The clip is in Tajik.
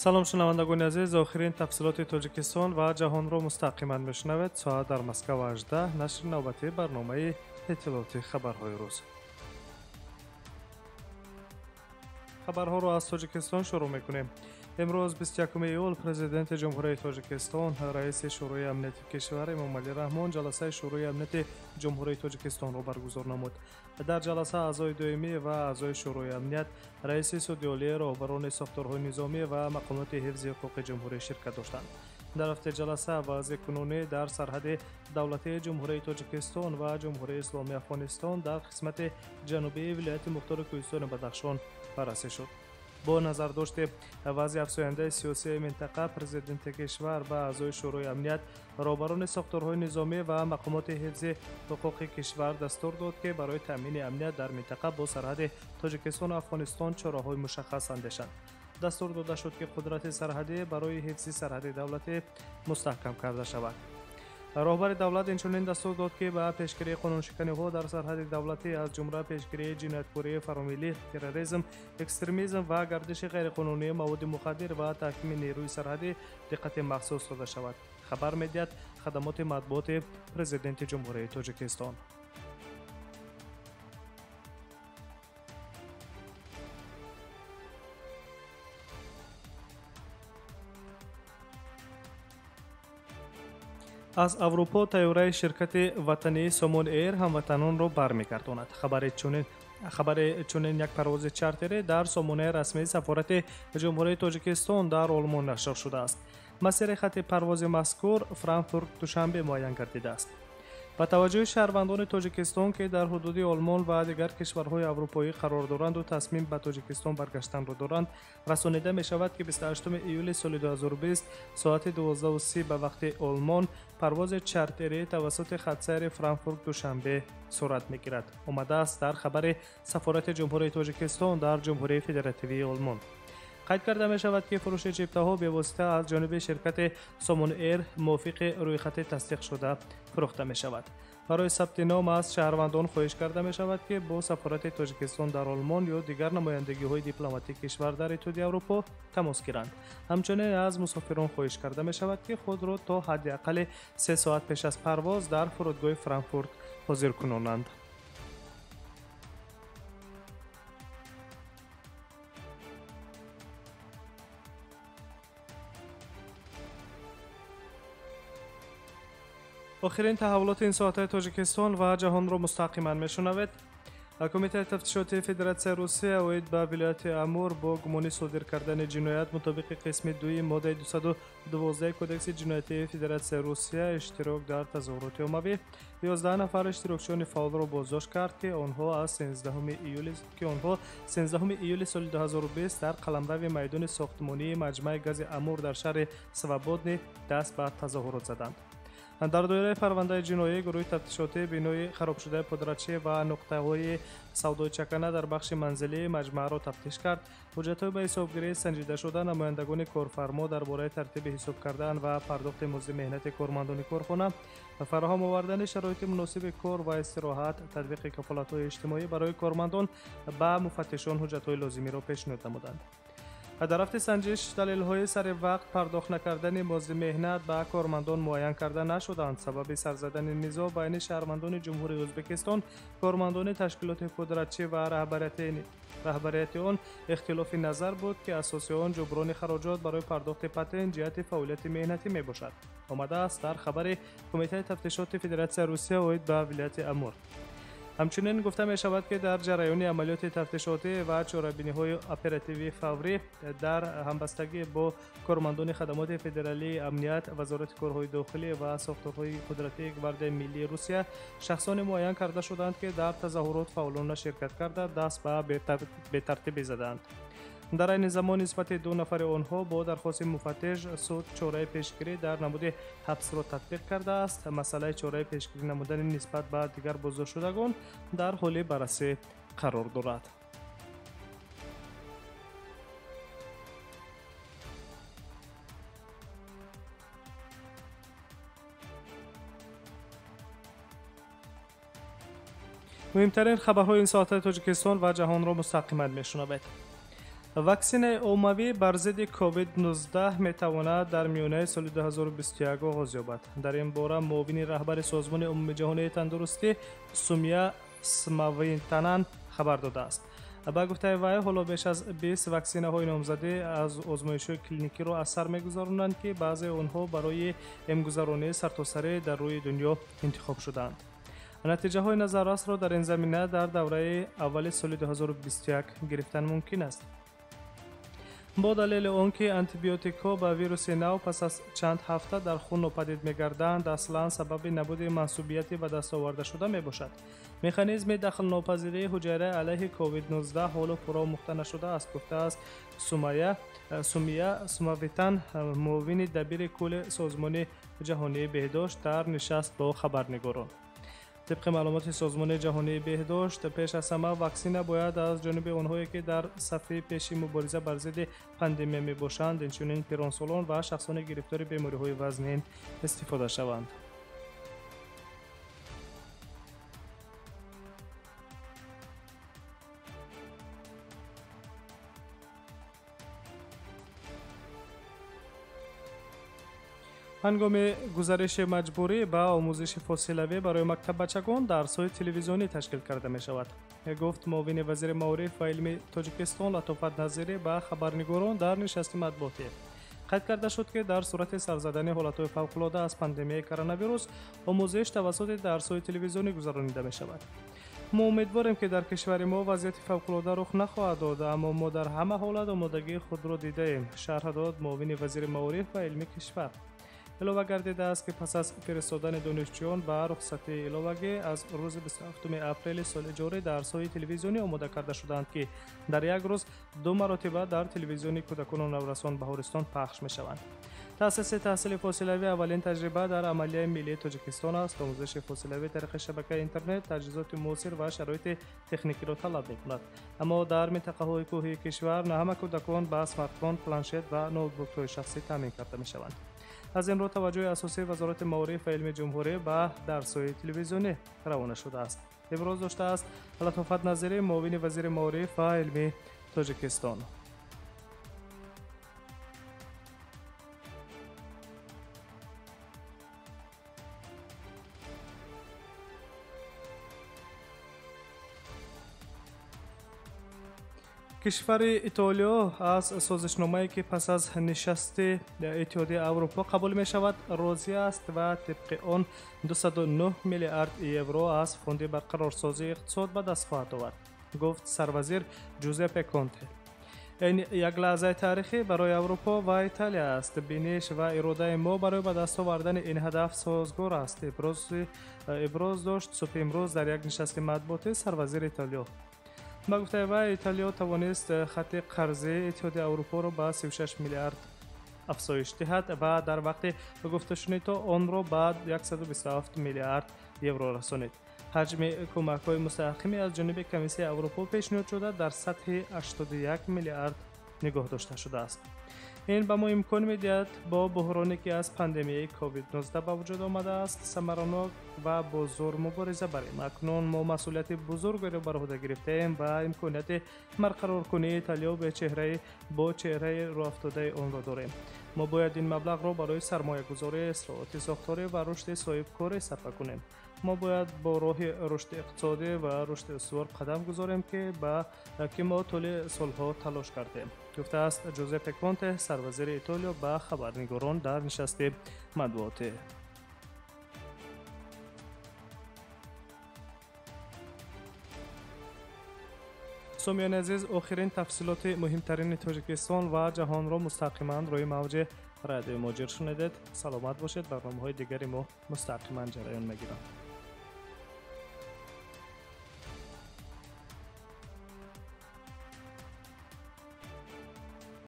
Салом шунавандагони азиз, охирин тафсилоти Тоҷикистон ва ҷаҳонро мустақиман мешунавед. Соат дар Москва 18, нашри навбатии барномаи иттилооти хабарҳои рӯз. Хабарҳоро аз Тоҷикистон шурӯъ мекунем. Имрӯз 21 июл президенти Ҷумҳурии Тоҷикистон, раиси Шӯрои амнияти кишвар Эмомалӣ Раҳмон ҷаласаи Шӯрои амнияти Ҷумҳурии Тоҷикистонро баргузор намуд. Дар ҷаласа аъзои доимӣ ва аъзои Шӯрои амният, раиси суди олӣ, роҳбарони сохторҳои низомӣ ва мақомоти ҳифзи ҳуқуқи ҷумҳурӣ ширкат доштанд. Дар рафти ҷаласа вазъи кунунӣ дар сарҳади давлатии Ҷумҳурии Тоҷикистон ва Ҷумҳурии Исломии Афғонистон дар қисмати ҷанубии вилояти мухтори Кӯҳистони Бадахшон баррасӣ шуд. Бо назардошти вазъи афзояндаи сиёсии минтақа, президенти кишвар ба аъзои Шӯрои амният, роҳбарони сохторҳои низомӣ ва мақомоти ҳифзи ҳуқуқи кишвар дастур дод, ки барои таъмини амният дар минтақа бо сарҳади Тоҷикистону Афғонистон чораҳои мушаххас андешанд. Дастур дода шуд, ки қудрати сарҳадӣ барои ҳифзи сарҳади давлатӣ мустаҳкам карда шавад. Роҳбари давлат инчунин дастур дод, ки ба пешгирии қонуншиканиҳо дар сарҳади давлатӣ, аз ҷумла пешгирии ҷинояткории фаромиллӣ, терроризм, экстремизм ва гардиши ғайриқонунии маводи мухаддир ва таҳкими нерӯи сарҳадӣ диққати махсус дода шавад. Хабар медиҳад хадамоти матбуоти президенти Ҷумҳурии Тоҷикистон. Аз Аврупо тайёраи ширкати ватании Сомон Эйр ҳамватанонро бармегардонад. Хабари чунин як парвози чартерӣ дар сомонаи расмии сафорати Ҷумҳурии Тоҷикистон дар Олмон нашр шудааст. Масири хати парвози мазкур Франкфурт Душанбе муайян гардидааст. Ба таваҷҷӯҳи шаҳрвандони Тоҷикистон, ки дар ҳудуди Олмон ва дигар кишварҳои аврупоӣ қарор доранду тасмим ба Тоҷикистон баргаштанро доранд, расонида мешавад, ки 28 июли соли 2020 соати 12:30 ба вақти Олмон парвози чартерӣ тавассути хатсайри Франкфурт Душанбе сурат мегирад. Омадааст дар хабари сафорати Ҷумҳурии Тоҷикистон дар Ҷумҳурии Федеративии Олмон. Қайд карда мешавад, ки фурӯши чиптаҳо бевосита аз ҷониби ширкати Сомон Эйр мувофиқи рӯйхати тасдиқшуда фурӯхта мешавад. Барои сабти ном аз шаҳрвандон хоҳиш карда мешавад, ки бо сафорати Тоҷикистон дар Олмон ё дигар намояндагиҳои дипломатии кишвар дар Иттиҳоди Аврупо тамос гиранд. Ҳамчунин аз мусофирон хоҳиш карда мешавад, ки худро то ҳадди аққали 3 соат пеш аз парвоз дар фурудгоҳи Франкфурт ҳозир кунонанд. Охирин таҳаввулоти ин соатҳои Тоҷикистон ва ҷаҳонро мустақиман мешунавед. Кумитаи тафтишотии Федератсияи Русия оид ба вилояти Амур бо гумони содир кардани ҷиноят мутобиқи қисми 2 моддаи 212 Кодекси ҷиноятии Федератсияи Русия иштирок дар тазоҳуроти оммавӣ 11 нафар иштирокчиёни фаъолро боздошт кард, ки онҳо 13 июли соли 2020 дар қаламрави майдони сохтмонии маҷмӯаи гази Амур дар шаҳри Свободный даст ба тазоҳурот заданд. Дар доираи парвандаи ҷиноӣ гурӯҳи тафтишотӣ бинои харобшудаи подрядчӣ ва нуқтаҳои савдои чакана дар бахши манзилии маҷмӯаро тафтиш кард. Ҳуҷҷатҳои ба ҳисобгирии санҷидашуда намояндагони корфармо дар бораи тартиби ҳисоб кардан ва пардохти музди меҳнати кормандони корхона, фароҳам овардани шароити муносиби кор ва истироҳат, татбиқи кафолатҳои иҷтимоӣ барои кормандон ба муфаттишон ҳуҷҷатҳои лозимиро пешниҳод намуданд. Дар рафти санҷиш далелҳои сари вақт пардохт накардани музди меҳнат ба кормандон муайян карда нашуданд. Сабаби сарзадани низоъ байни шаҳрвандони Ҷумҳурии Ӯзбекистон, кормандони ташкилоти пудратчӣ ва раҳбарияти он ихтилофи назар буд, ки асоси он ҷуброни хароҷот барои пардохти патент ҷиҳати фаъолияти меҳнатӣ мебошад. Омадааст дар хабари Кумитаи тафтишоти Федератсияи Русия оид ба вилояти Амур. Ҳамчунин гуфта мешавад, ки дар ҷараёни амалиёти тафтишотӣ ва чорабиниҳои оперативии фаврӣ дар ҳамбастагӣ бо кормандони хадамоти федералии амният, Вазорати корҳои дохилӣ ва сохторҳои қудратии Гвардияи миллии Русия шахсоне муайян карда шуданд, ки дар тазоҳурот фаъолона ширкат карда даст ба бетартибӣ заданд. Дар айни замон нисбати 2 нафари онҳо бо дархости муфаттиш суд чораи пешгирӣ дар намуди ҳабсро татбиқ кардааст. Масъалаи чораи пешгирӣ намудани нисбат ба дигар боздоштшудагон дар ҳоли баррасӣ қарор дорад. Муҳимтарин хабарҳои ин соатҳои Тоҷикистон ва ҷаҳонро мустақиман мешунавед. Ваксинаи оммавӣ бар зидди COVID-19 метавонад дар миёнаи соли 2021 оғоз ёбад. Дар ин бора муовини раҳбари Созмони умумиҷаҳонии тандурустӣ Сумия Сваминатан хабар додааст. Ба гуфтаи вай, ҳоло беш аз 20 ваксинаҳои номзадӣ аз озмоишҳои клиникиро аз сар мегузаронанд, ки баъзеи онҳо барои эмгузаронии сартосарӣ дар рӯи дунё интихоб шудаанд. Натиҷаҳои назаррасро дар ин замина дар давраи аввали соли 2021 гирифтан мумкин аст. Бо далели он ки антибиотикҳо ба вируси нав пас аз чанд ҳафта дар хун нопадид мегарданд, аслан сабаби набуди мансубияти ба даст овардашуда мебошад. Механизми дахлнопазирии ҳуҷайра алайҳи COVID-19 ҳоло пурра омӯхта нашудааст, гуфтааст Сумия Сваминатан, муовини дабири кулли Созмони ҷаҳонии беҳдошт дар нишаст бо хабарнигорон. Тибқи маълумоти Созмони ҷаҳонии беҳдошт, пеш аз ҳама ваксина бояд аз ҷониби онҳое, ки дар сафи пеши мубориза бар зидди пандемия мебошанд, инчунин пиронсолон ва шахсони гирифтори бемориҳои вазнин истифода шаванд. Ҳангоми гузариши маҷбурӣ ба омӯзиши фосилавӣ барои мактаббачагон дарсҳои телевизионӣ ташкил карда мешавад, гуфт муовини вазири маориф ва илми Тоҷикистон Латофат Назирӣ ба хабарнигорон дар нишасти матбуотӣ. Қайд карда шуд, ки дар сурати сарзадани ҳолатҳои фавқулода аз пандемияи коронавирус омӯзиш тавассути дарсҳои телевизионӣ гузаронида мешавад. Мо умедворем, ки дар кишвари мо вазъияти фавқулода рух нахоҳад дод, аммо мо дар ҳама ҳолат омодагии худро дидаем, шарҳ дод муовини вазири маориф ва илми кишвар. Илова гардидааст, ки пас аз фиристодани донишҷӯён ба рухсатии иловагӣ аз рӯзи 27 апрели соли ҷорӣ дарсҳои телевизионӣ омода карда шудаанд, ки дар як рӯз ду маротиба дар телевизиони кӯдакону наврасон Баҳористон пахш мешаванд. Таъсиси таҳсили фосилавӣ аввалин таҷриба дар амалияи миллии Тоҷикистон аст. Омӯзиши фосилавӣ тариқи шабакаи интернет таҷҳизоти муосир ва шароити техникиро талаб мекунад. Аммо дар минтақаҳои кӯҳии кишвар на ҳама кӯдакон ба смартфон, планшет ва ноутбукҳои шахсӣ таъмин карда мешаванд. Аз ин рӯ таваҷҷӯҳи асосии Вазорати маориф ва илми ҷумҳурӣ ба дарсҳои телевизионӣ равона шудааст, иброз доштааст Латофат Назирӣ, муовини вазири маориф ва илми Тоҷикистон. Кишвари Итолиё аз созишномае, ки пас аз нишасти Иттиҳодияи Аврупо қабул мешавад, розӣ аст ва тибқи он 209 миллиард евро аз фонди барқарорсозии иқтисод ба даст хоҳад овард, гуфт сарвазир Ҷузеппе Конте. Ин як лаҳзаи таърихӣ барои Аврупо ва Италия аст. Биниш ва иродаи мо барои ба даст овардани ин ҳадаф созгор аст, иброз дошт субҳи имрӯз дар як нишасти матбуотӣ сарвазири Итолиё. Ба гуфтаи вай, Италиё тавонист хатти қарзии Иттиҳоди Аврупоро ба 36 миллиард афзоиш диҳад ва дар вақти гуфтушунидҳо онро ба 127 миллиард евро расонид. Ҳаҷми кӯмакҳои мустаҳками аз ҷониби Комиссияи Аврупо пешниҳод шуда дар сатҳи 81 миллиард нигоҳ дошта шудааст. Ин ба мо имкон медиҳад бо буҳроне, ки аз пандемияи COVID-19 ба вуҷуд омадааст, самаранок ва бо зур мубориза барем. Акнун мо масъулияти бузургеро бар уҳда гирифтаем ва имконияти барқароркунии Италиё бо чеҳраи рӯафтодаи онро дорем. Мо бояд ин маблағро барои сармоягузорӣ, ислоҳоти сохторӣ ва рушди соҳибкорӣ сарфа кунем. Мо бояд бо роҳи рушди иқтисодӣ ва рушди устувор қадам гузорем, ки мо тӯли солҳо талош кардем, гуфтааст Ҷузеппе Конте, сарвазири Итолиё ба хабарнигорон дар нишасти матбуотӣ. Сомиёни азиз, охирин тафсилоти муҳимтарини Тоҷикистон ва ҷаҳонро мустақиман рӯи мавҷи радиои Муҳоҷир шунидед. Саломат бошед, барномаҳои дигари мо мустақиман ҷараён мегиранд.